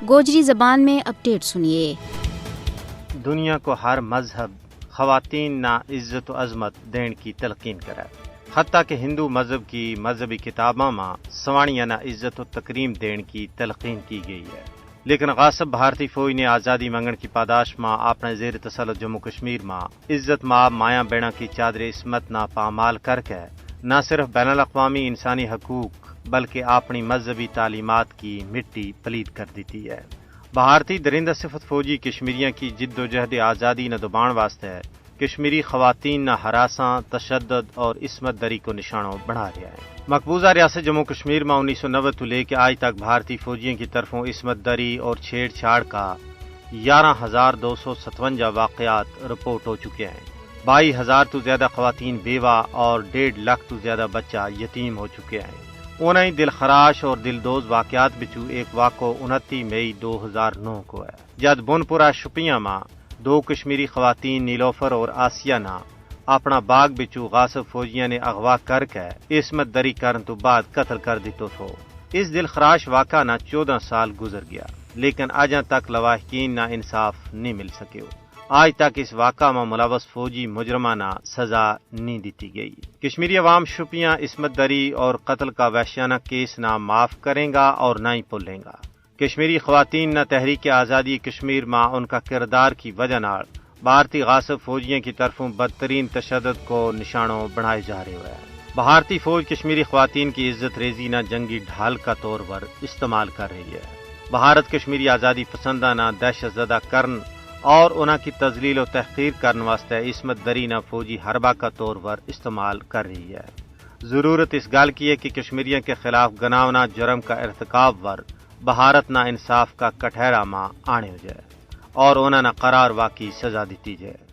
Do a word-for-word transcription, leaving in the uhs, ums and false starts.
گوجری زبان میں اپڈیٹ سنیے۔ دنیا کو ہر مذہب خواتین نا عزت و عظمت دین کی تلقین کرے۔ حتیٰ کہ ہندو مذہب کی مذہبی کتاباں ما سوانیاں نا عزت و تکریم دین کی تلقین کی گئی ہے۔ لیکن غاصب بھارتی فوج نے آزادی منگن کی پاداش ما اپنے زیر تسلط جموں کشمیر ما عزت ماں مایاں بینا کی چادر عصمت نا پامال کر کے نہ صرف بین الاقوامی انسانی حقوق بلکہ اپنی مذہبی تعلیمات کی مٹی پلید کر دیتی ہے۔ بھارتی درندہ صفت فوجی کشمیریاں کی جد و جہد آزادی نا دبان واسطے کشمیری خواتین نا ہراساں، تشدد اور عصمت دری کو نشانو بنا رہیا ہے۔ مقبوضہ ریاست جموں کشمیر ما انیس سو نوے تو لے کے آج تک بھارتی فوجیوں کی طرفوں عصمت دری اور چھیڑ چھاڑ کا یارہ ہزار دو سو ستونجا واقعات رپورٹ ہو چکے ہیں۔ بائی ہزار تو زیادہ خواتین بیوہ اور ڈیڑھ لکھ تو زیادہ بچہ یتیم ہو چکے ہیں۔ انہاں ہی دلخراش اور دلدوز واقعات بچو ایک واقعو انتی مئی دو ہزار نو کو ہے، جد بن پورا شپیاں ما دو کشمیری خواتین نیلوفر اور آسیہ نا اپنا باغ بچو غاصب فوجیاں نے اغوا کر کے عصمت دری کرن تو بعد قتل کر دیتو تھو۔ اس دلخراش واقعہ نا چودہ سال گزر گیا، لیکن اجاں تک لواحقین نا انصاف نہیں مل سکیو۔ آج تک اس واقعہ ما ملوث فوجی مجرمہ نا سزا نہیں دیتی گئی۔ کشمیری عوام شپیاں عصمت دری اور قتل کا وحشیانہ کیس نا معاف کریں گا اور نہ ہی پلیں گا۔ کشمیری خواتین نا تحریک آزادی کشمیر ما ان کا کردار کی وجہ نال بھارتی غاصب فوجیوں کی طرفوں بدترین تشدد کو نشانو بنائے جا رہے ہوئے۔ بھارتی فوج کشمیری خواتین کی عزت ریزی نا جنگی ڈھال کا طور پر استعمال کر رہی ہے۔ بھارت کشمیری آزادی پسنداں نا دہشت زدہ کرن اور انہاں کی تذلیل و تحقیر کرن واسطے عصمت دری نا فوجی حربہ کا طور پر استعمال کر رہی ہے۔ ضرورت اس گل کی ہے کہ کشمیریوں کے خلاف گناونا جرم کا ارتکاب پر بھارت نا انصاف کا کٹہرا ما آنے ہو جائے اور انہاں نا قرار واقعی سزا دیتی جائے۔